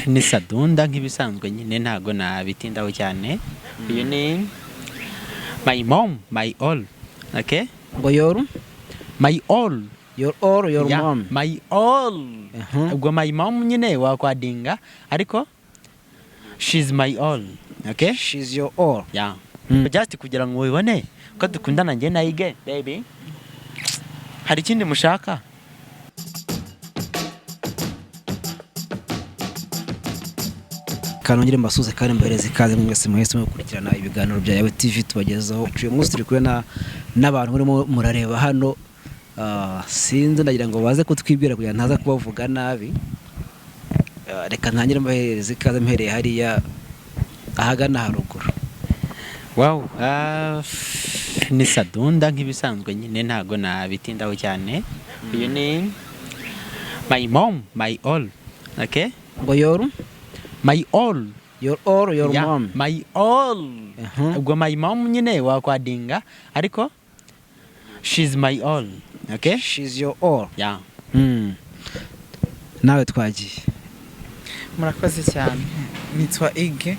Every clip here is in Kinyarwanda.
Ni Sadunda nk'ibisanzwe nyine, ntago nabitindaho cyane. Uyu ni my mom, my all, okay? Ngo your My all. Your all, your Yeah, mom. My all. Ubwo my mom nyine wakwadinga, ariko she's my all, okay? She's your all. Yeah. Just kugira ngo mubibone ko dukundana njye na Ige. Baby, hari ikindi mushaka? Kanongere mbasuze kandi mbahereze ikaze mwese mwese mukurikirana ibiganiro bya Yawe TV tubagezaho. Uyu munsi turi kumwe n'abantu murimo murareba hano. Sinzi, ndagira ngo baze kutwibwira kugira ntaza kubavuga nabi. Reka ntangire mbahereze ikaze mpereye hariya ahagana haruguru. Wow, ni Sadunda nk'ibisanzwe nyine, ntago nabitindaho cyane. Uyu ni my mom, my all, okay? Ngo your My all. Your all, your Yeah, mom. My all. Ubwo my mom nyine wakwadinga, ariko she's my all, okay? She's your all. Yeah. Nawe twagiye. Murakoze cyane, nitwa Ige.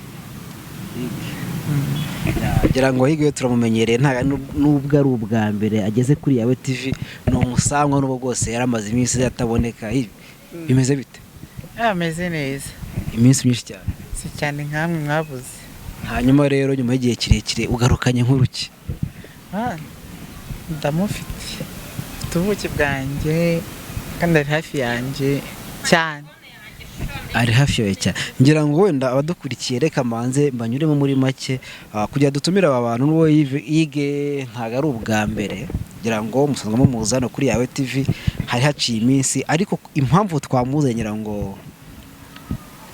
Ngira ngo Ige turamumenyereye, nta nubwo ari ubwa mbere ageze kuri Yawe TV, ni umusangwa n'ubwo bwose yaramaze iminsi ataboneka. Bimeze bite? Ameze neza. Iminsi myinshi cyane. Si cyane nkamwe mwabuze. Hanyuma rero nyuma y'igihe kirekire ugarukanye nk'uruki? Ndamufite, mfite ubuki bwanjye kandi ari hafi yanjye cyane. Ari hafi yawe cyane. Ngira ngo wenda abadukurikiye, reka mbanze mbanyuremo muri make, kugira dutumire aba bantu. N'uwo Ige ntabwo ari ubwa mbere, ngira ngo musanzwe mumuzi hano kuri Yawe TV. Hari haciye iminsi, ariko impamvu twamuzanye ngira ngo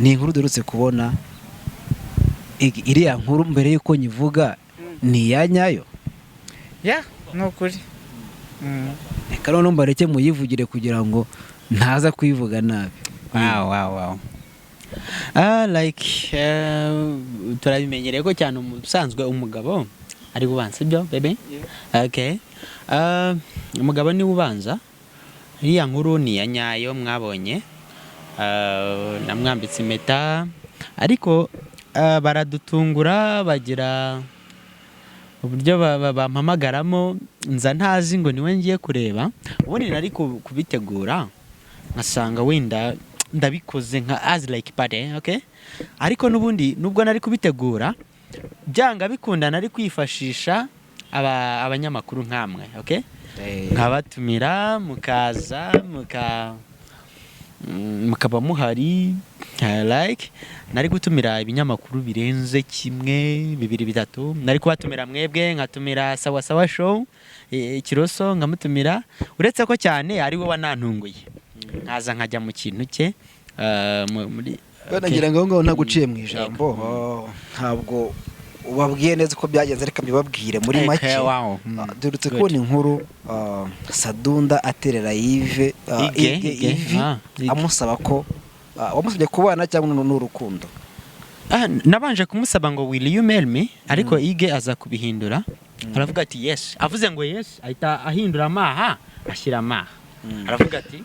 ni inkuru duherutse kubona. Ige, iriya nkuru mbere y'uko nyivuga, ni iya nyayo? Ya, ni ukuri. Reka noneho mbareke muyivugire kugira ngo ntaza kuyivuga nabi. Wow. Like turabimenyereye ko cyane ubusanzwe umugabo ari ubanza, sibyo baby? Okay. Umugabo niwe ubanza. Iriya nkuru ni iya nyayo mwabonye. Namwambitse impeta, ariko baradutungura, bagira uburyo bampamagaramo nza ntazi ngo niwe ngiye kureba. Ubundi nari kubitegura nkasanga wenda ndabikoze nka as like party, okay? Ariko n'ubundi nubwo nari kubitegura, byanga bikunda nari kwifashisha abanyamakuru nkamwe, okay? Nkabatumira mukaza mukaba muhari. Like nari gutumira ibinyamakuru birenze kimwe, bibiri, bitatu. Nari kubatumira mwebwe, nkatumira Sawa Sawa Show, Kiroso nkamutumira, uretse ko cyane ari we wanantunguye nkaza nkajya mu kintu cye, muri Wenda ngira ngo aho ngaho ntaguciye mu ijambo, ntabwo ubabwiye neza uko byagenze, reka mbibabwire muri make. Duherutse Good. kubona inkuru, Sadunda aterera Yves, Ige, Ige Ige, ivi, Ige. amusaba ko, wamusabye kubana cyangwa ni urukundo? Nabanje kumusaba ngo "Will you marry me?" Ariko Ige aza kubihindura, aravuga ati "Yes." Avuze ngo "Yes", ahita ahindura amaha, ashyira amaha, aravuga ati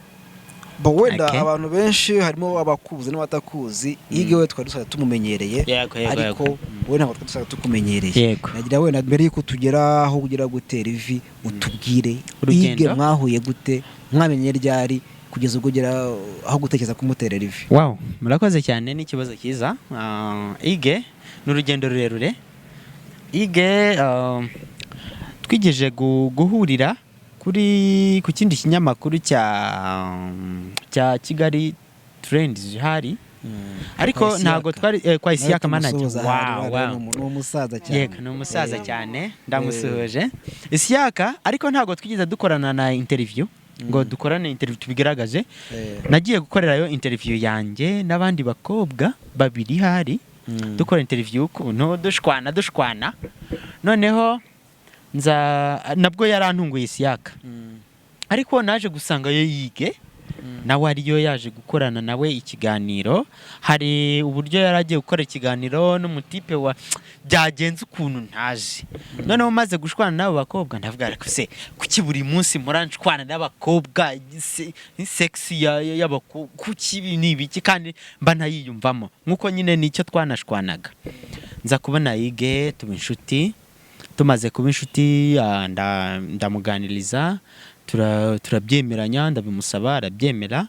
Bo wenda Okay. abantu benshi harimo abakuzi n'abatakuzi. Ige we twari dusanzwe tumumenyereye, Yego, ariko yego. wowe ntabwo twari dusanzwe tukumenyereye. Yego. Nagira wenda mbere y'uko tugera aho ugera gutera ivi, utubwire Urugendo. Ige mwahuye gute, mwamenye ryari, kugeza ubwo ugera aho gutekereza kumuterera ivi? Wow, murakoze cyane, ni ikibazo cyiza. Ige ni urugendo rurerure. Ige twigeje guhurira kuri ku kindi kinyamakuru cya Kigali Trends hari, ariko Kwa ntabwo Isiyaka. twari kwa Isiyaka manager. Wow, ni umusaza cyane. Yego, ni umusaza cyane, ndamusuhuje Isiyaka, ariko ntabwo twigeze dukorana na interview ngo dukorane interview tubigaragaze. Nagiye gukorerayo interview yanjye n'abandi bakobwa babiri hari, dukora interview ukuntu dushwana dushwana, noneho nza nabwo yarantunguye Isiyaka, ariko naje gusanga yo yige. Nawe ariyo yaje gukorana nawe ikiganiro. Hari uburyo yari agiye gukora ikiganiro n'umutipe wa byagenze ukuntu ntazi. Noneho maze gushwana n'abo bakobwa, ndavuga: "Ariko se kuki buri munsi mpora nshwana n'abakobwa? Sex y'abakobwa, kuki ibi ni ibiki?" Kandi mba ntayiyumvamo, nk'uko nyine nicyo twanashwanaga. Nza kubona Yige, tuba inshuti. Tumaze kuba inshuti, ndamuganiriza, turabyemeranya, ndabimusaba arabyemera,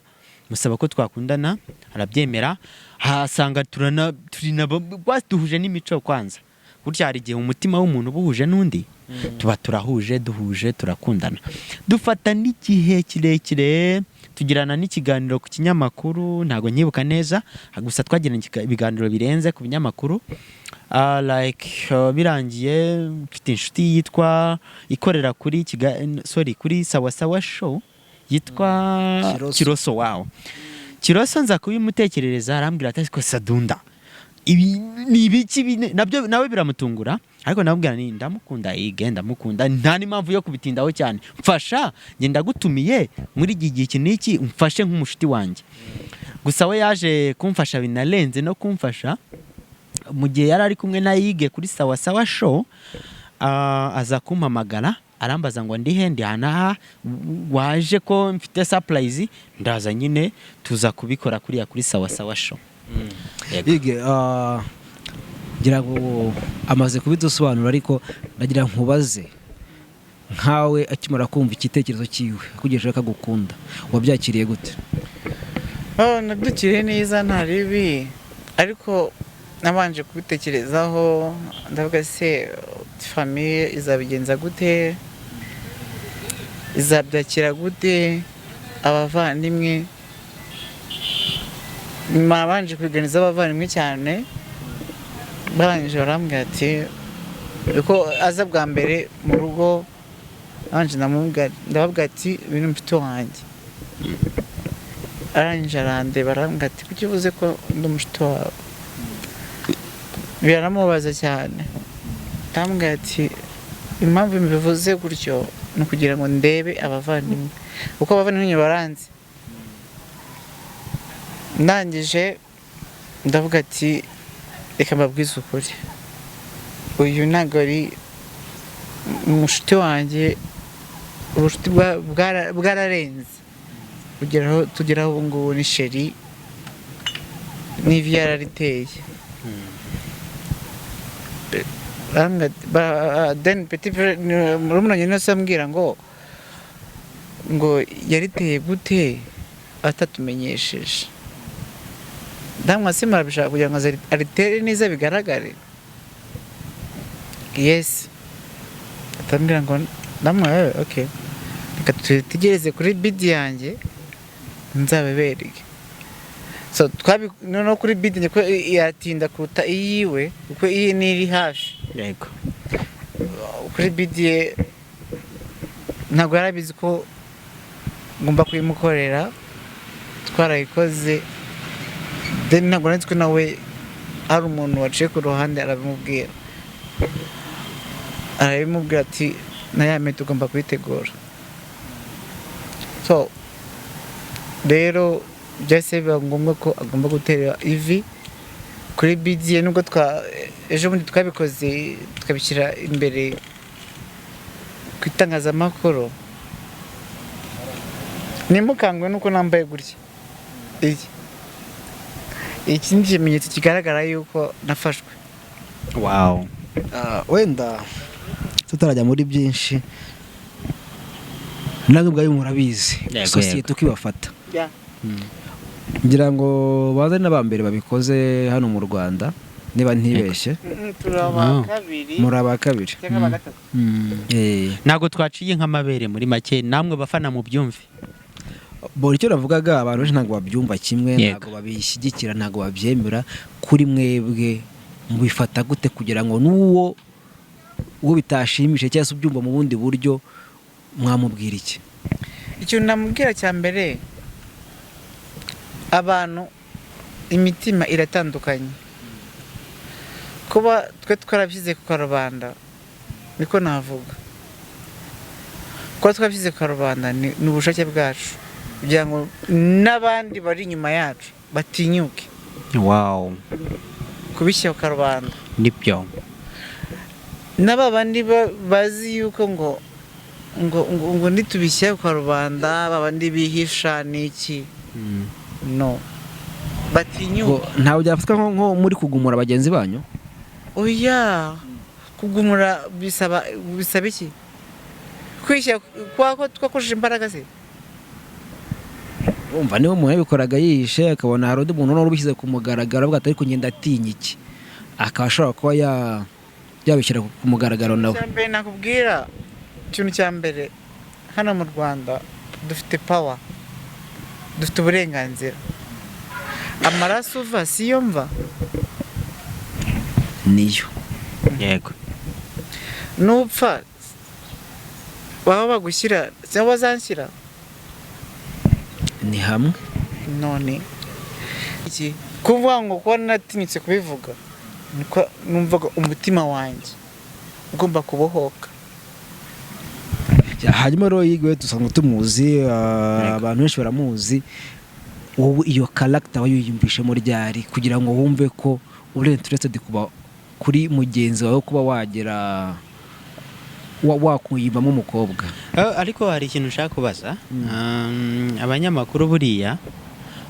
musaba ko twakundana arabyemera. Hasanga turana turi na duhuje n'imico. Kwanza burya hari igihe umutima w'umuntu uba uhuje n'undi, tuba turahuje, duhuje, turakundana, dufata n'igihe kirekire, tugirana n'ikiganiro ku kinyamakuru, ntabwo nyibuka neza, gusa twagiranye ibiganiro birenze ku binyamakuru. Like birangiye mfite inshuti yitwa ikorera kuri sorry, kuri Sawa Sawa Show, yitwa Kiroso. Kiroso. Wow, Kiroso, nza kubimutekerereza, arambwira ati: "Ariko Sadunda, ibi ni ibiki?" Nabyo nawe biramutungura, ariko ndamubwira ni ndamukunda Yige, ndamukunda, nta n'impamvu yo kubitindaho cyane. Mfasha, njye ndagutumiye muri iki gihe iki n'iki, umfashe nk'umushuti wanjye. Gusa we yaje kumfasha binarenze no kumfasha. Mu gihe yari ari kumwe na Yige kuri Sawa Sawa Show, aza kumpamagara, arambaza ngo ndihe, ndi aha n'aha, waje ko mfite surprise? Ndaza nyine, tuza kubikora kuriya kuri Sawa Sawa Show. Yego. Yige, ngira ngo amaze kubidusobanura, ariko ndagira nkubaze nkawe, akimara kumva igitekerezo cyiwe akugejejeho akagukunda, wabyakiriye gute? Oh, nabyakiriye neza, nta ribi, ariko nabanje kubitekerezaho, ndavuga: "Se famille izabigenza gute? Izabyakira gute? Abavandimwe?" Nabanje kubiganiza abavandimwe cyane, barangije barambwira ati, kuko aza bwa mbere mu rugo, nabanje ndababwira ati: "Uyu ni mushiki wanjye." Arangije arandeba, arambwira ati: "Kuki uvuze ko ndi mushiki wawe?" Biramubaza cyane. Arambwira ati: "Impamvu mbivuze gutyo ni ukugira ngo ndebe abavandimwe, kuko abavandimwe baranzi." Ndangije ndavuga ati: "Reka mbabwize ukuri, uyu ntabwo ari umushuti wanjye. Ubucuti bwararenze kugeraho tugeraho ubu ngubu, ni chéri, n'ivi yarariteye." Barambwira then petit frère, murumuna wanjye niwe ambwira ngo yariteye gute atatumenyesheje? Ndamwa se murabishaka kugira ngo aritere neza bigaragare? Yes, atambwira ngo ndamwa: "Okay, reka tutegereze kuri bidi yanjye nzabibereke." So twabi noneho kuri bidi yanjye ko yatinda kuruta iyiwe, kuko iyi ni iri hafi. Kuri bidi ye ntabwo yari abizi ko ngomba kuyimukorera. Twarayikoze, then ntabwo nari nzi ko nawe hari umuntu waciye ku ruhande arabimubwira ati: "Na ya mpeta ugomba kuyitegura." So rero byahise biba ngombwa ko agomba gutera ivi kuri bidi ye, nubwo twa ejo bundi twabikoze, tukabishyira imbere ku itangazamakuru. Nimukangwe nuko nambaye gutya, iki ni ikimenyetso kigaragara yuko nafashwe. Wow. Wenda tutarajya muri byinshi, namwe ubwanyu murabizi sosiyete uko ibafata. Ngira ngo baze n'aba mbere babikoze hano mu Rwanda, niba ntibeshye. Turi aba kabiri. Muri aba kabiri. Cyangwa aba gatatu. Ntabwo twaciye nk'amabere muri make, namwe bafana mu byumve. Bo icyo navugaga, abantu benshi ntabwo babyumva kimwe, ntabwo babishyigikira, ntabwo babyemera. Kuri mwebwe mubifata gute, kugira ngo n'uwo uwo bitashimishije cyangwa se ubyumva mu bundi buryo, mwamubwira iki? Ikintu namubwira cya mbere, abantu imitima iratandukanye. Kuba twe twarabishyize ku karubanda, niko navuga, kuba twabishyize ku karubanda ni ubushake bwacu. Kugira ngo n'abandi bari inyuma yacu batinyuke kubishyira ku karubanda. Nibyo. N'aba bandi bazi yuko ngo nitubishyira ku karubanda, ba bandi bihisha n'iki, no batinyuke. Ngo ntabwo byafatwa nko muri kugumura bagenzi banyu? Oya, kugumura bisaba iki? Kwishyira kwa ko twakoresheje imbaraga se? Umva, niba umuntu yabikoraga yihishe, akabona hari undi muntu noneho ubishyize ku mugaragaro, avuga ati: "Ariko ngenda atinya iki?" Akaba ashobora kuba yabishyira ku mugaragaro nawe. Icya mbere nakubwira, ikintu cya mbere, hano mu Rwanda dufite power, dufite uburenganzira. Amaraso uva siyo mva. Niyo. Yego. Nupfa baba bagushyira cyangwa bazanshyira. Ni hamwe. None iki kuvuga ngo kuba natinyutse kubivuga, niko numvaga umutima wanjye ugomba kubohoka. Hanyuma rero Yigwe dusanzwe tumuzi, abantu benshi baramuzi. Wowe iyo character wayiyumvishemo ryari kugira ngo wumve ko uri interested kuba kuri mugenzi wawe, kuba wagera wakwiyumvamo umukobwa? Ariko hari ikintu ushaka kubaza. Abanyamakuru buriya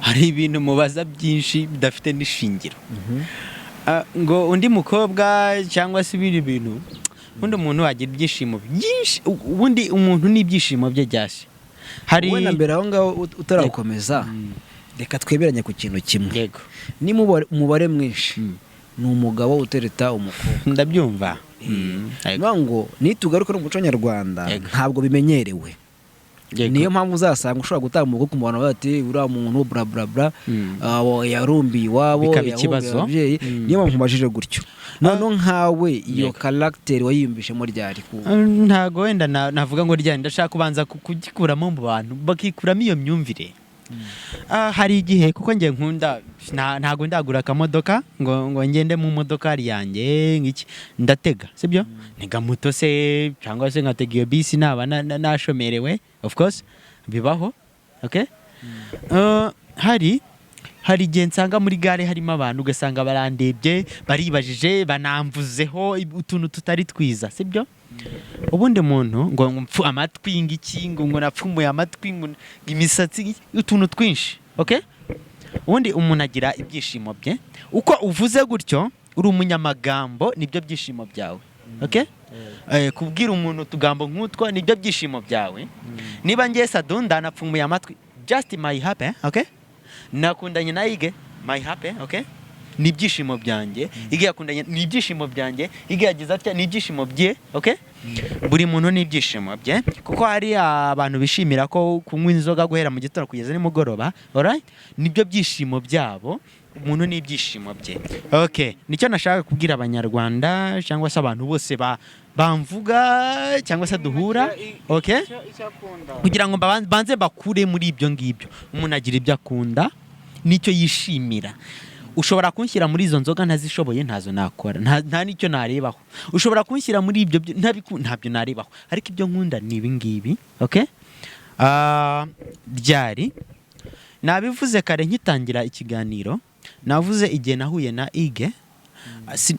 hari ibintu mubaza byinshi bidafite n'ishingiro. Ngo undi mukobwa cyangwa se ibindi bintu, ubundi umuntu agira ibyishimo byinshi, ubundi umuntu n'ibyishimo bye byashye hari. Wowe na mbere aho ngaho utarakomeza, reka twemeranye ku kintu kimwe. Yego. Ni umubare mwinshi ni umugabo utereta umukobwa. Ndabyumva. Yego. Niyo ngo nitugaruka no mu muco nyarwanda, ntabwo bimenyerewe. Niyo mpamvu uzasanga ushobora gutanga umukobwa ku bantu bati: "Uriya muntu bla bla bla, yarumbiye iwabo." Bikaba Yahumbiye ikibazo. ababyeyi. Niyo mpamvu nkubajije gutyo. Noneho nkawe iyo character wayiyumvishemo ryari Ntago wenda navuga ngo ryari. Ndashaka kubanza kugikuramo mu bantu, bakikuramo iyo myumvire. Hari igihe, kuko njye nkunda ntago ndagura akamodoka ngo ngende mu modoka yanjye ngiki, ndatega, sibyo? Ntega moto se cyangwa se nkatega iyo bisi naba nashomerewe, of course bibaho, okay? Hari igihe nsanga muri gare harimo abantu, ugasanga barandebye, baribajije, banamvuzeho utuntu tutari twiza, sibyo? Ubundi muntu ngo mpfu amatwi, ngiki, ngo napfumuye amatwi, ngo imisatsi, utuntu twinshi, okay? Ubundi umuntu agira ibyishimo bye. Uko uvuze gutyo, uri umunyamagambo, nibyo byishimo byawe, okay? Kubwira umuntu utugambo nk'utwo nibyo byishimo byawe. Niba ngiye Sadunda napfumuye amatwi, just my happy, okay? Nakundanye na Ige, my happy, okay? Ni ibyishimo byanjye. Ige yakundanye, ni ibyishimo byanjye. Ige yagize atya, ni ibyishimo bye, okay? Buri muntu ni ibyishimo bye, kuko hari abantu bishimira ko kunywa inzoga guhera mu gitondo kugeza nimugoroba, alright? Nibyo byishimo byabo. Umuntu ni ibyishimo bye, okay? Nicyo nashaka kubwira Abanyarwanda cyangwa se abantu bose bamvuga cyangwa se duhura, okay? Icyo akunda. Kugira ngo banze bakure muri ibyo ngibyo. Umuntu agira ibyo akunda n'icyo yishimira. Ushobora kunshyira muri izo nzoga ntazishoboye, ntazo nakora, nta n'icyo narebaho. Ushobora kunshyira muri ibyo ntabyo narebaho, ariko ibyo nkunda ni ibi ngibi, okay? Ryari nabivuze kare nkitangira ikiganiro, navuze igihe nahuye na Ige.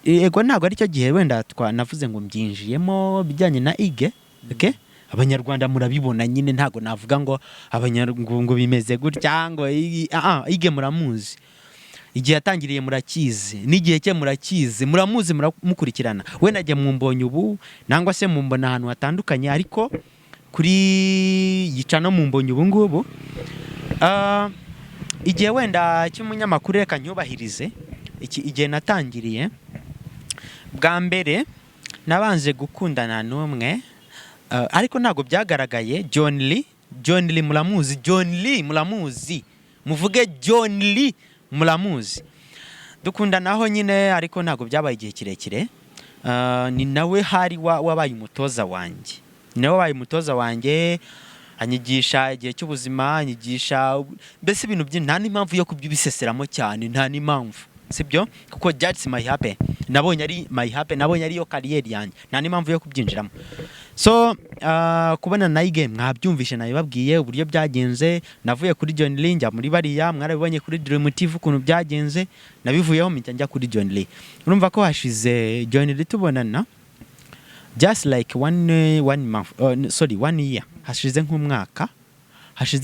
Yego, ntabwo aricyo gihe wenda navuze ngo mbyinjiyemo bijyanye na Ige, okay? Abanyarwanda murabibona nyine, ntabwo navuga ngo ngo bimeze gutya, ngo Ige muramuzi, igihe yatangiriye murakizi, n'igihe cye murakizi, muramuzi, muramukurikirana. We najya mumbonye ubu nangwa se mumbona ahantu hatandukanye, ariko kuri yica no mumbonye ubu ngubu. Igihe wenda cy'umunyamakuru, reka nyubahirize iki. Igihe natangiriye bwa mbere, nabanze gukundana n'umwe, ariko ntabwo byagaragaye. John Lee, John Lee muramuzi, John Lee muramuzi, muvuge John Lee muramuzi. Dukundanaho nyine, ariko ntabwo byabaye igihe kirekire. Ni nawe hari wabaye umutoza wanjye, ni nawe wabaye umutoza wanjye, anyigisha igihe cy'ubuzima, anyigisha mbese ibintu byinshi. Nta n'impamvu yo kubiseseramo cyane, nta n'impamvu, sibyo? Kuko that's my happy, nabonye ari my happy, nabonye ariyo career yanjye, nta n'impamvu yo kubyinjiramo. So kubona na Ige mwabyumvishe, nabibabwiye uburyo byagenze. Navuye kuri John Lee njya muri bariya, mwarabibonye kuri Dream TV ukuntu byagenze. Nabivuyeho mpita njya kuri John Lee. Urumva ko hashize John Lee tubonana just like one month, sorry, one year. Hashize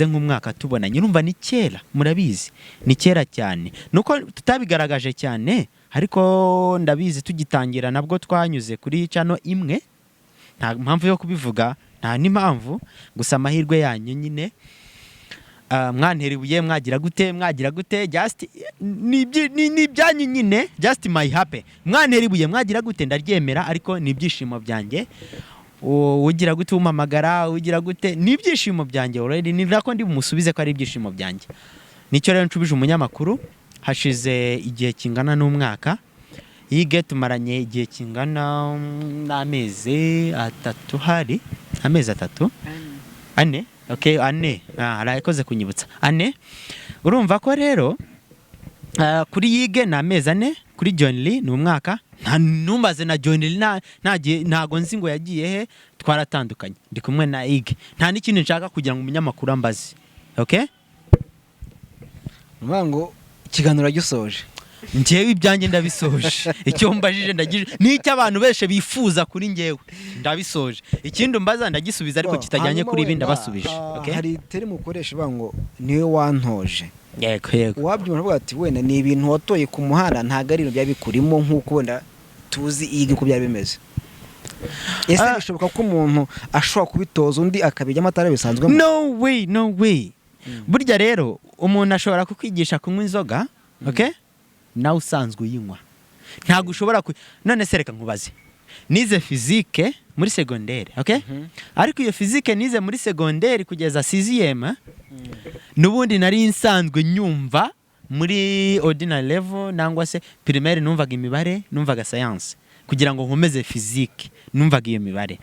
nk'umwaka tubonanye. Urumva ni kera, murabizi ni kera cyane, nuko tutabigaragaje cyane, ariko ndabizi tugitangira nabwo twanyuze kuri channel imwe. Nta mpamvu yo kubivuga, nta n'impamvu, gusa amahirwe yanyu nyine, mwantera ibuye, mwagira gute, mwagira gute, just ni ibyanyu nyine, just my happy. Mwantera ibuye, mwagira gute, ndaryemera, ariko ni ibyishimo byanjye. Ugira gute, umpamagara, ugira gute, ni ibyishimo byanjye already. Ni nako ndi bumusubize ko ari ibyishimo byanjye. Nicyo rero nshubije umunyamakuru. Hashize igihe kingana n'umwaka. Yige tumaranye igihe kingana n'amezi 3, hari amezi 3, 4, okay, 4. Arakoze kunyibutsa 4. Urumva ko rero kuri Yige ni amezi 4, kuri John Lee ni umwaka. Nta numbaze na John Lee, ntago nzi ngo yagiye he. Twaratandukanye, ndi kumwe na Ige. Nta n'ikindi nshaka kugira ngo umunyamakuru ambaze, okay? Ni ukuvuga ngo ikiganiro uragisoje? Njyewe ibyanjye ndabisoje. Icyo mbajije ndagije, n'icyo abantu benshi bifuza kuri njyewe ndabisoje. Ikindi umbaza ndagisubiza, ariko kitajyanye Hanyuma kuri ibi. Wenda, Ndabasubije. Okay? Hari terme ukoresha ivuga ngo niwe wantoje. Yego. Uwabyumva avuga ati wenda ni ibintu watoye ku muhanda, ntabwo ari ibintu byaba bikurimo nk'uko wenda tuzi iyi uko byari bimeze. Ese bishoboka ko umuntu ashobora kubitoza undi akabijyamo atari bisanzwemo? No way, no way. Burya rero umuntu ashobora kukwigisha kunywa inzoga, okay, nawe usanzwe uyinywa. Ntabwo ushobora none se reka nkubaze, nize physique muri segonderi, okay? Ariko iyo physique nize muri segonderi kugeza sixième, n'ubundi nari nsanzwe nyumva muri ordinary level nangwa se primaire. Numvaga imibare, numvaga science kugira ngo nkomeze physique, numvaga iyo mibare.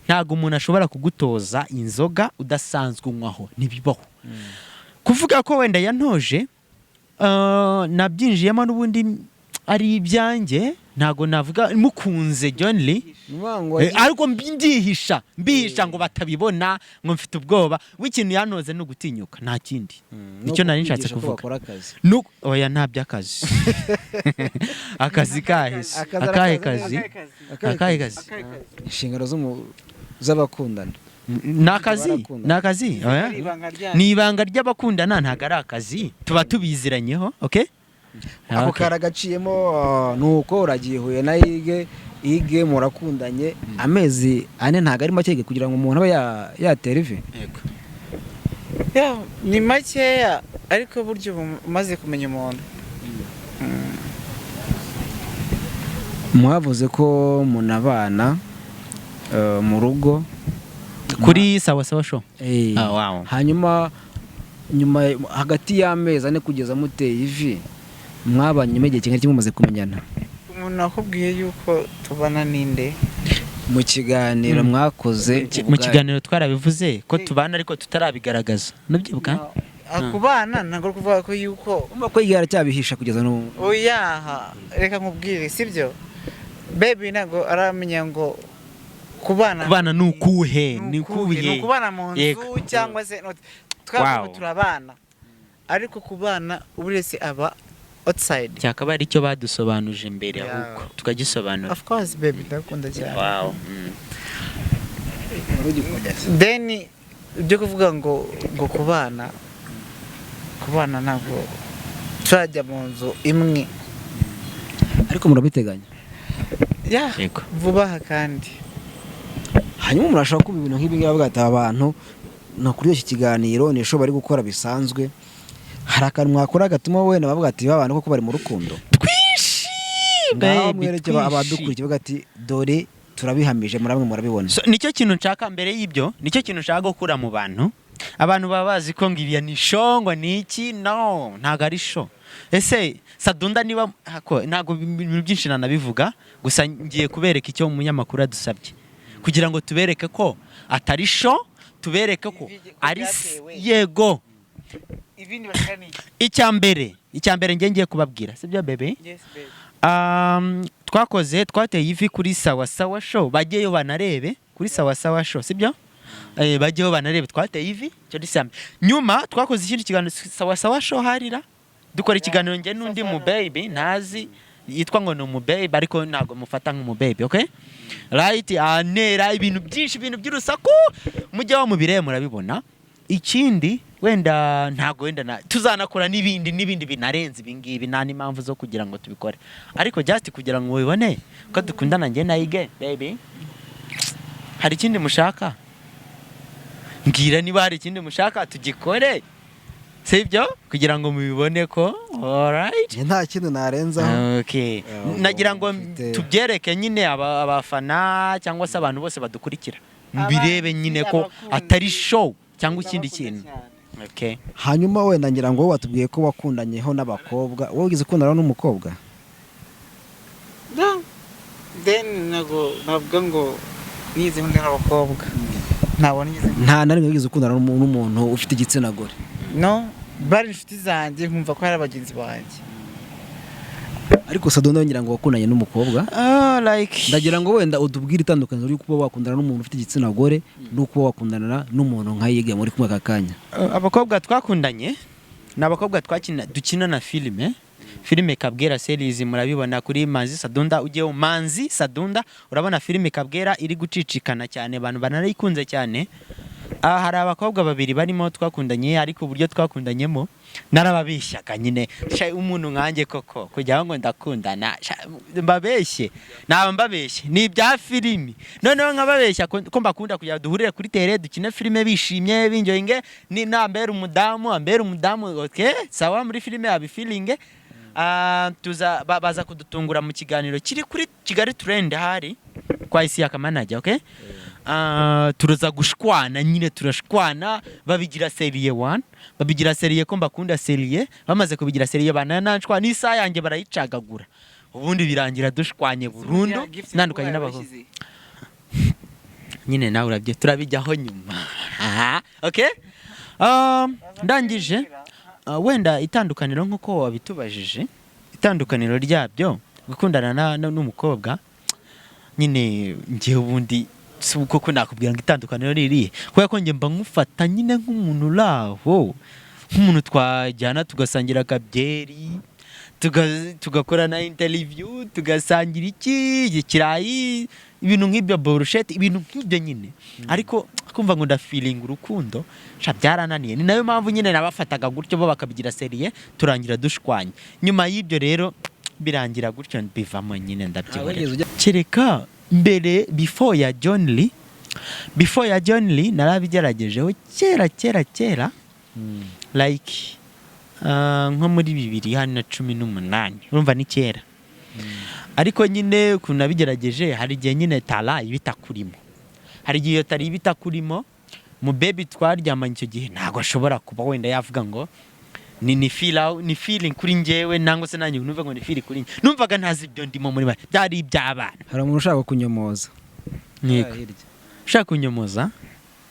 Ntabwo umuntu ashobora kugutoza inzoga udasanzwe unywaho, ntibibaho. Kuvuga ko wenda yantoje, nabyinjiyemo n'ubundi ari ibyanjye. Ntabwo navuga mukunze John Lee. Ni ukuvuga ngo Ariko ndihisha, mbihisha ngo batabibona, ngo mfite ubwoba. W'ikintu yantoze ni ugutinyuka, nta kindi. Nicyo nari nshatse kukwigisha ko kuvuga. bakora akazi. Oya, nta by'akazi. Akazi kahise. Akazi. Akahe Arakazi kazi? Akahe? Akahe kazi? Inshingano z'abakundana. Ni akazi? Barakundana. Ni akazi? Oya. Ibanga ryanyu. Ni ibanga ry'abakundana, ntabwo ari akazi. Tuba tubiziranyeho, okay? Ako Okay. karagaciyemo. Nuko uragiye huye na Ige, Ige murakundanye amezi 4, ntabwo ari make kugira ngo umuntu abe yatera ivi. Yego. Yeah, ni makeya, ariko burya ubu umaze kumenya umuntu. Mwavuze ko munabana mu rugo. Kuri Sawa Sawa Show. Ah, wow. Hanyuma nyuma hagati y'amezi 4 kugeza muteye ivi, mwabanye nyuma igihe kingana iki mumaze kumenyana? Umuntu wakubwiye yuko tubana ninde? Mu kiganiro mwakoze. Mu kiganiro twarabivuze ko tubana, ariko tutarabigaragaza, nubyibuka? Kubana ntabwo ari ukuvuga ko yuko Umva ko igihe aracyabihisha kugeza n'ubu. Oyaha, reka nkubwire, sibyo baby? Ntabwo aramenya ngo kubana Kubana ni ukuhe, ni ni ukuhe? ukuhe? Ni ukubana mu nzu cyangwa se twavuga turabana, ariko kubana buri wese aba outside. Cyakaba ari cyo badusobanuje mbere, ahubwo tukagisobanura. Of course baby, ndakunda cyane. Wow. Then ibyo kuvuga ngo kubana ntabwo turajya mu nzu imwe. Ariko murabiteganya? Yeah. Yego. Vuba aha kandi. Hanyuma umuntu ashobora kuba ibintu nk'ibi ngibi avuga ati aba bantu ni ukuri, iki kiganiro ni isho bari gukora bisanzwe. Hari akantu mwakora gatuma wenda bavuga ati ba bantu koko bari mu rukundo? Twinshi. Ngaho Baby, mwereke twinshi. abadukurikiye, bavuga ati dore turabihamije, muramwe murabibona. So, nicyo kintu nshaka mbere y'ibyo, nicyo kintu nshaka gukura mu bantu. Abantu baba bazi ko ngo iriya ni show, ngo ni iki. No, ntabwo ari show. Ese Sadunda niba ntabwo ibintu byinshi nanabivuga, gusa ngiye kubereka icyo umunyamakuru adusabye kugira ngo tubereke ko atari show, tubereke ko Ibi- ko ari byatewe. Yego. Ibindi bashaka ni iki? Icya mbere ngiye kubabwira, sibyo bebe? Yes baby. Twakoze, twateye ivi kuri Sawa Sawa Show, bajyeyo banarebe. Kuri Sawa Sawa Show, sibyo? Bajyeho banarebe twateye ivi. Icyo ni icya mbere. Nyuma twakoze ikindi kiganiro, Sawa Sawa Show, harira dukora ikiganiro njye n'undi mu baby ntazi, yitwa ngo ni umu baby, ariko ntabwo mufata nk'umu baby. Okay, right, anera ibintu byinshi, ibintu by'urusaku, mujyeho mubirebe murabibona. Ikindi wenda ntabwo wenda tuzanakora n'ibindi n'ibindi binarenze ibingibi, nta n'impamvu zo kugira ngo tubikore, ariko just kugira ngo mubibone ko dukundana njye na Ige. Baby, hari ikindi mushaka? Mbwira niba hari ikindi mushaka tugikore, sibyo? Kugira ngo mubibone ko, alright. Njye nta kintu narenzaho. Okay. Nagira ngo tubyereke nyine abafana cyangwa se abantu bose badukurikira, mbirebe nyine ko abakunzi. atari show cyangwa ikindi kintu. Okay. Hanyuma wenda ngira ngo wowe watubwiye ko wakundanyeho n'abakobwa, wowe wigeze ukundana n'umukobwa? No. Then ntabwo navuga ngo nize nkunda n'abakobwa, ntabwo nigeze. Nta na rimwe wigeze ukundana n'umuntu ufite igitsina gore? No, bari inshuti zanjye, nkumva ko ari abagenzi banjye. Ariko Sadunda, ngira ngo wakundanye n'umukobwa. Oh, like Ndagira ngo wenda utubwire itandukaniro ryo kuba wakundana n'umuntu ufite igitsina gore no kuba wakundana n'umuntu nka Yiga muri kumwe aka kanya. Abakobwa twakundanye ni abakobwa twakina, dukina na filime Kabwera series. Murabibona kuri Manzi Sadunda. Ugiye Manzi Sadunda urabona filime Kabwera iri gucicikana cyane, abantu banarayikunze cyane. Ah, hari abakobwa babiri barimo twakundanye, ariko uburyo twakundanyemo narababeshyaga nyine. Sha, umuntu nkanjye koko kugira ngo ndakundana, sha, mbabeshye, naba mbabeshye, ni ibya filimi. Noneho nkababeshya ko mbakunda kugira ngo duhurire kuri terrain dukine filime, bishimye binjoyinge, ni nambera umudamu ambera umudamu. Okay, sawa, muri filime abifilinge. Ah, tuza baza kudutungura mu kiganiro kiri kuri Kigali Trend, hari kwa isi ya Kamanajya. Okay. Ah, turaza gushwana nyine, turashwana, babigira sérieux one, babigira sérieux ko mbakunda sérieux. Bamaze kubigira sérieux banananshwa n'isaha yanjye barayicagagura, ubundi birangira dushwanye burundu, nandukanye n'abakobwa nyine. Nawe urabye, turabijyaho nyuma. Aha, okay. Ndangije. Wenda itandukaniro nk'uko wabitubajije, itandukaniro ryabyo, gukundana n'umukobwa nyine, njyewe ubundi si koko nakubwira ngo itandukaniro ni irihe, kubera ko njye mba nkufata nyine nk'umuntu uri aho, nk'umuntu twajyana tugasangira akabyeri, tugakora na interview, tugasangira iki, ikirayi, ibintu nk'ibyo, burusheti, ibintu nk'ibyo nyine. Ariko kumva ngo ndafilinga urukundo, sha, byarananiye. Ni nayo mpamvu nyine nabafataga gutyo, bo bakabigira sérieux, turangira dushwanye. Nyuma y'ibyo rero birangira gutyo, bivamo nyine, ndabyihorera. Wigeze ujya- Kereka mbere, before ya John Lee, before ya John Lee narabigeragejeho kera kera kera, like nko muri 2018, urumva ni kera. Ariko nyine ukuntu nabigerageje, hari igihe nyine tara iba itakurimo, hari igihe iyo tara iba itakurimo. Mu baby twaryamanye icyo gihe ntabwo ashobora kuba wenda yavuga ngo ni feel ni feeling kuri njyewe, nangwa se nanjye numva ngo ni feel kuri njye. Numvaga ntazi ibyo ndimo muri make, byari iby'abana. Hari umuntu ushaka kunyomoza. Yego. Hirya. Ushaka kunyomoza?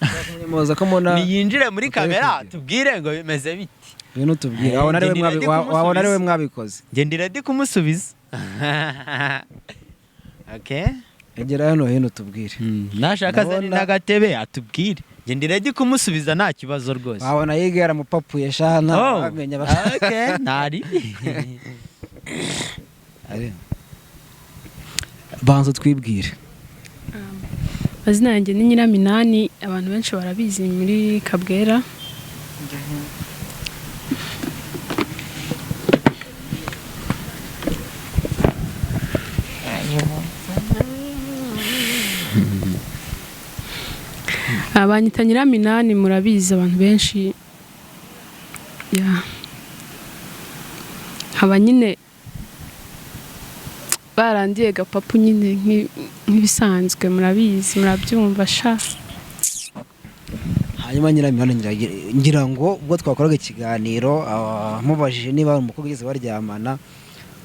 Ushaka kunyomoza ko mbona. Niyinjire muri Utari kamera kubwira. tubwire ngo bimeze biti. Ngwino tubwire, wabona ari we Njye ndi wabona ari we kumusubiza. mwabikoze. Njye ndi ready kumusubiza. Okay. Egera hano hino tubwire. Nashaka azane Ndabona- n'agatebe atubwire. Njye ndi ready kumusubiza, nta kibazo rwose. Wabona yiga yaramupapuye shana. Oh, wamenya okay, ntari. Banza twibwire. Amazina yanjye ni Nyiraminani, abantu benshi barabizi muri Kabwera. Banyita Nyiraminani, murabizi abantu benshi. Ya. Nkaba nyine barandiye gapapu nyine nk'ibisanzwe, murabizi, murabyumva sha. Hanyuma Nyiraminani, ngira ngo ubwo twakoraga ikiganiro, mubajije niba hari umukobwa ugeze baryamana,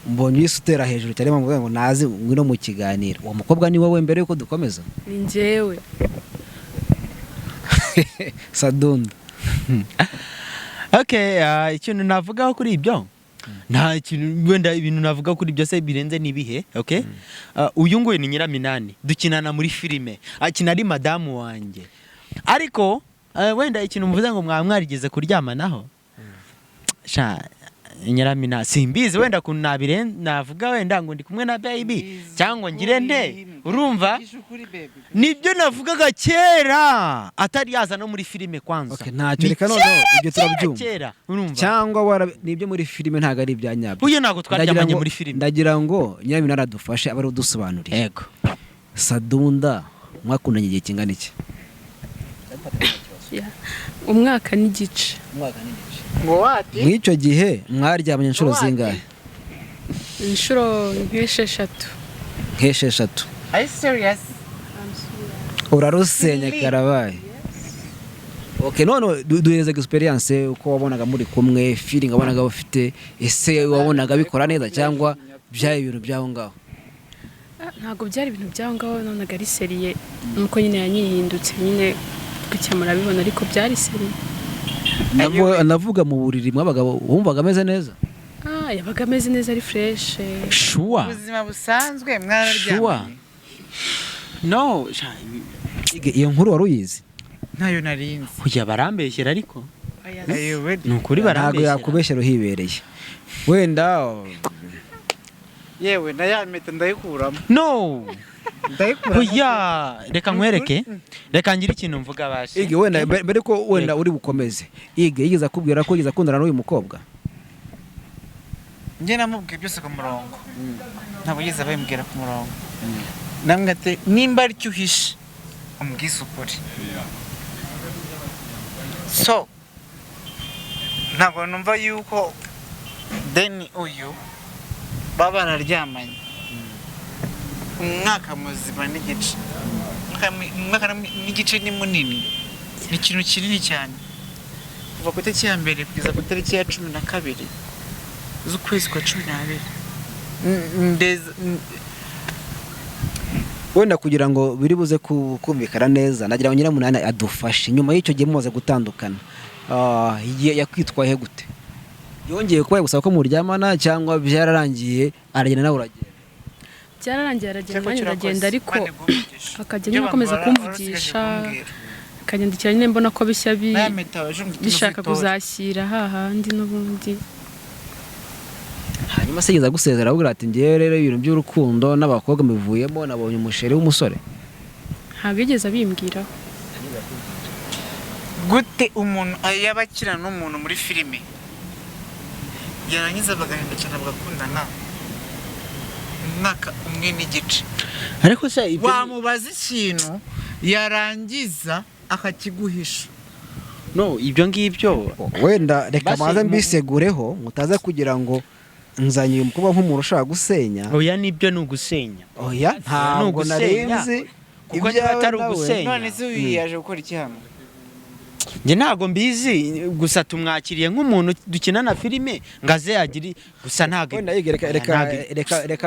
mbonye uhise utera hejuru cyane mvuga ngo naze ngwino mu kiganiro. Uwo mukobwa ni wowe? Mbere yuko dukomeza. Ni njyewe. Sadunda. Okay, ikintu navugaho kuri ibyo Nta kintu wenda ibintu navuga kuri byose birenze n'ibihe. Okay, uyu nguyu ni Nyiraminani, dukinana muri filime, akina ari madamu wanjye. Ariko wenda ikintu muvuze ngo mwaba mwarigeze kuryamanaho, sha Nyiraminani, simbizi wenda kuntu navuga wenda ngo ndi kumwe na baby cyangwa ngire nte, urumva? Nibyo navugaga kera atari yaza no muri filime kwanza. Okay, ntacyo, Ni reka noneho kera, ibyo kera, turabyumva. Kera, urumva? Cyangwa nibyo muri filime, ntabwo ari ibya nyabyo. Uyu ntabwo twaryamanye muri filime. Ndagira ngo Nyiraminani adufashe, abe ari udusobanuriye. Yego. Sadunda mwakundanye igihe kingana iki? Yeah. Umwaka n'igice. Ngo wati? Mw'icyo gihe mwaryamanye inshuro zingahe? Inshuro nk'esheshatu. Nk'esheshatu. Are you serious? Urarusenya karabaye. Okay, none duhereze experience uko wabonaga muri kumwe, feeling wabonaga ufite. Ese wabonaga bikora neza cyangwa byari ibintu by'aho ngaho? Ah, ntabwo byari ibintu by'aho ngaho, nabonaga ari sérieux, nuko nyine yanyihindutse nyine gutya murabibona, ariko byari sérieux. Navuga mu buriri mwabaga wumvaga ameze neza? Ah, yabaga ameze neza, ari fresh. Sure? Ubuzima busanzwe mwararyamanye? No sha. Ige, iyo nkuru wari uyizi? Ntayo narinzi. Oya, barambeshyera ariko. Are you ready? Ni ukuri Ntabwo barambeshyera. yakubeshyera uhibereye wenda. Yewe, na ya mpeta ndayikuramo. No. Ndayikuramo. Oya, reka nkwereke, reka ngire ikintu mvuga basi. Ige, wenda mbere ko wenda uri bukomeze, Ige yigeze akubwira ko yigeze akundana n'uyu mukobwa? Njye namubwiye byose ku murongo, ntabwo yigeze abimbwira ku murongo. Namwe ati nimba aricyo uhishe umbwize ukuri. So ntabwo numva yuko deni uyu baba bararyamanye umwaka muzima n'igice. Umwaka n'igice ni munini, ni ikintu kinini cyane, kuva ku itariki ya 1 kugeza ku itariki ya 12 z'ukwezi kwa 12. Wenda kugira ngo biri buze kumvikana neza, nagira ngo Nyiramunani adufashe. Nyuma y'icyo gihe mumaze gutandukana, yakwitwaye gute? Yongeye kuba yagusaba ko muryamana cyangwa byararangiye aragenda nawe uragenda? Byararangiye aragenda, Cyakora nanjye kirakoze. ndagenda, ariko Imana iguhe umugisha. akajya Ibyo nyine akomeza bambara, kumvugisha, wari usigaje kumbwira. akanyandikira nyine, mbona ko bishya N'aya mpeta waje ngo bishaka uzitora. kuzashyira hahandi n'ubundi. Hanyuma se yigeze agusezera avuga ati: "Ngewe rero ibintu by'urukundo n'abakobwa mbivuyemo, nabonye umusheri w'umusore"? Ntabwo yigeze abimbwiraho. Gute umuntu yaba akina n'umuntu muri filime, yarangiza bagahindukirana bagakundana umwaka umwe n'igice? Ariko se ibyo Wamubaza ikintu yarangiza akakiguhisha. No, ibyo ngibyo Wenda reka Basi maze mbisegureho, mutaza kugira ngo nzanye uyu mukobwa nk'umuntu ushaka gusenya. Oya, nibyo ni ugusenya. Oya, ntabwo Ni ugusenya. narenze Kuko niba ibyawe atari nawe. ugusenya. None se uyu yaje gukora iki hano? Njye ntabwo mbizi, gusa tumwakiriye nk'umuntu dukina na filime ngo aze agire gusa ntabwo Wenda yiga, reka reka ntabwo- reka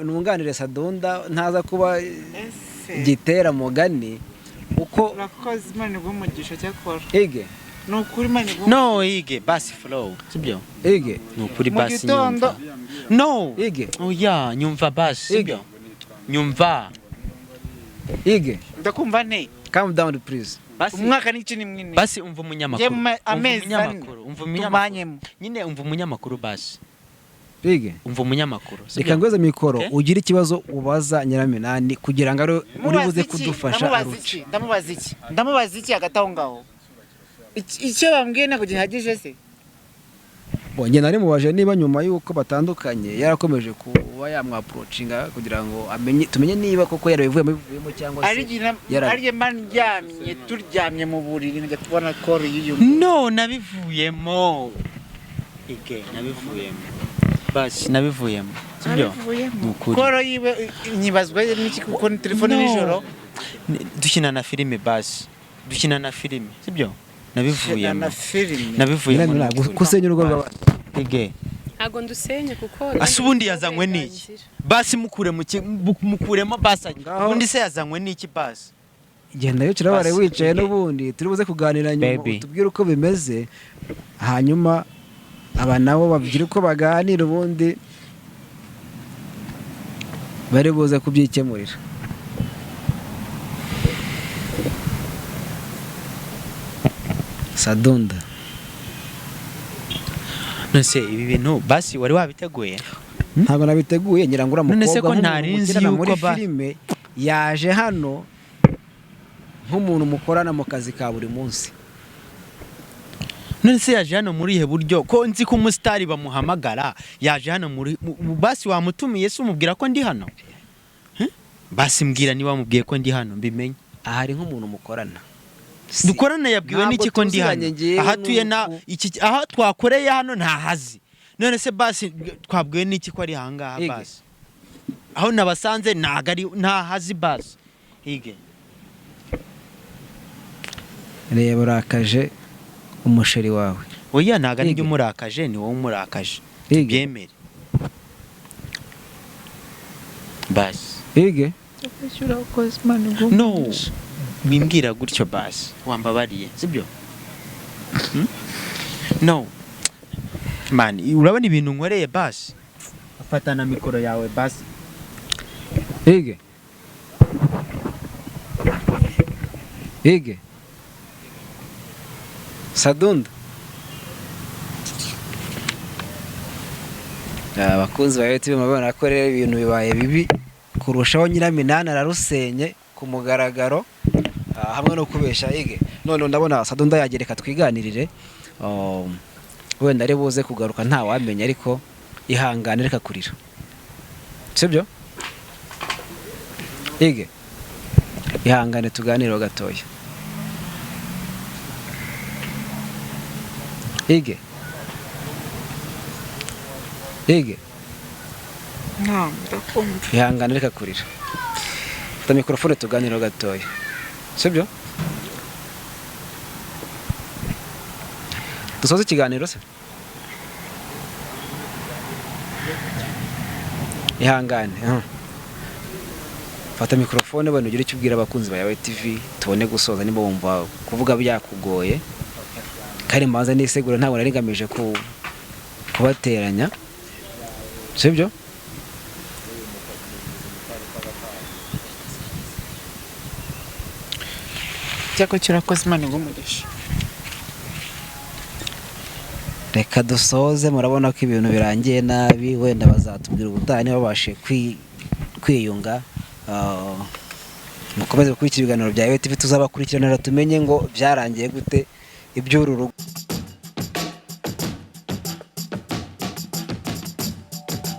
nunganire Sadunda, ntaza kuba Ese gitera mugani uko. Urakoze, Imana iguhe umugisha cyakora. Ige. Ni ukuri, Imana iguhe. No, Ige, basi flow, sibyo? Ige. Ni ukuri. Mu Basi gitondo. nyumva, no. Ige. Oya, nyumva basi. Ige. Sibyo, nyumva. Ige. Ndakumva nte? Calm down, please. Basi. Umwaka n'igice ni mwinshi. Basi umva umunyamakuru. Njye Umva amezi ane umunyamakuru, umva umunyamakuru. tumanyemo. Nyine umva umunyamakuru basi. Ige. Umva umunyamakuru, sibyo? Reka ngweze mikoro. Okay. Ugire ikibazo ubaza Nyiraminani kugira ngo ari uri Ndamubaza buze iki? kudufasha Ndamubaza aruce. iki? Ndamubaza iki? Ndamubaza iki hagati aho ngaho? Icyo bambwiye ntabwo gihagije se? Njye nari mubaje niba nyuma y'uko batandukanye yarakomeje kuba yamwapproachinga kugira ngo amenye, tumenye niba koko yarabivuyemo bivuyemo cyangwa se Ari igihe mba ndyamye, turyamye mu buriri, nkajya kubona call y'uyu muntu. No, nabivuyemo Ige, nabivuyemo basi, nabivuyemo, sibyo? Ni ukuri. Call yiwe nyibazwa n'iki kuko ni telefone No. nijoro? Dukina na filime basi, dukina na filime, sibyo? Nabivuyemo. Na filime. Nabivuyemo, ni Nyiraminani, ukuri. gusenya urugo rw'abandi. Ige. Ntabwo ndusenye kuko Ase ubundi yazanywe n'iki? Basi mukure mu mukuremo basi. Ngaho- Ubundi se yazanywe n'iki basi? Genda yicara wari Basi, wicaye Ige. n'ubundi turi buze kuganira nyuma. Baby. Utubwire uko bimeze hanyuma. Aba nabo bagira uko baganira, ubundi bari buze kubyikemurira. Sadunda, None ibi bintu basi wari wabiteguye? Ntabwo nabiteguye. Ngira ngo uriya None se mukobwa ko nk'umuntu ntari nzi mukinana yuko muri filime yaje hano nk'umuntu mukorana mu kazi ka buri munsi. None se yaje hano muri ihe buryo, ko nzi ko umusitari bamuhamagara? Yaje hano muri basi wamutumiye se umubwira ko ndi hano? Basi mbwira niba wamubwiye ko ndi hano mbimenye. Ahari nk'umuntu mukorana. Dukorana yabwiwe Ntabwo n'iki ko ndi hano? tuziranye njyewe. Aha atuye na n'uku. iki aha twakoreye hano ntahazi. None se basi twabwiwe n'iki ko ari ahangaha? Ige. Basi aho nabasanze ntago ari ntahazi basi hige. Reba, urakaje umusheri wawe. Oya, ntago ari Ige. njye umurakaje, ni wowe umurakaje. Ige. Tubyemere basi. Ige. Urakoze, Imana iguhe No. umugisha. Wimbwira gutyo basi, wambabariye sibyo? No man, urabona ibintu nkoreye? Basi fata na mikoro yawe basi. Ige, Ige, Sadunda. Abakunzi ba YouTube murabona ko rero ibintu bibaye bibi kurushaho. Nyiraminani ararusenye ku mugaragaro, hamwe no kubesha Ige. None ndabona Sadunda yagereka twiganirire. Wenda ari buze kugaruka, ntawamenya, ariko ihangane, reka kurira, sibyo? Ige, ihangane tuganireho gatoya. Ige, Ige. Nta, ndakumva. Ihangane, reka kurira, fata mikorofone tuganireho gatoya, sibyo? Dusoze ikiganiro se? Ihangane. Fata mikorofone wenda ugire icyo ubwira abakunzi ba Yawe TV tubone gusoza, niba wumva kuvuga byakugoye. Kandi mbanza nisegura, ntabwo nari ngamije kubateranya, sibyo? Icyako kirakoze, Imana iguhe umugisha. Reka dusoze. Murabona ko ibintu birangiye nabi. Wenda bazatubwira ubutaha niba babashije kwiyunga. Mukomeze gukurikira ibiganiro bya Yawe TV, tuzabakurikiranira tumenye ngo byarangiye gute iby'uru rugo.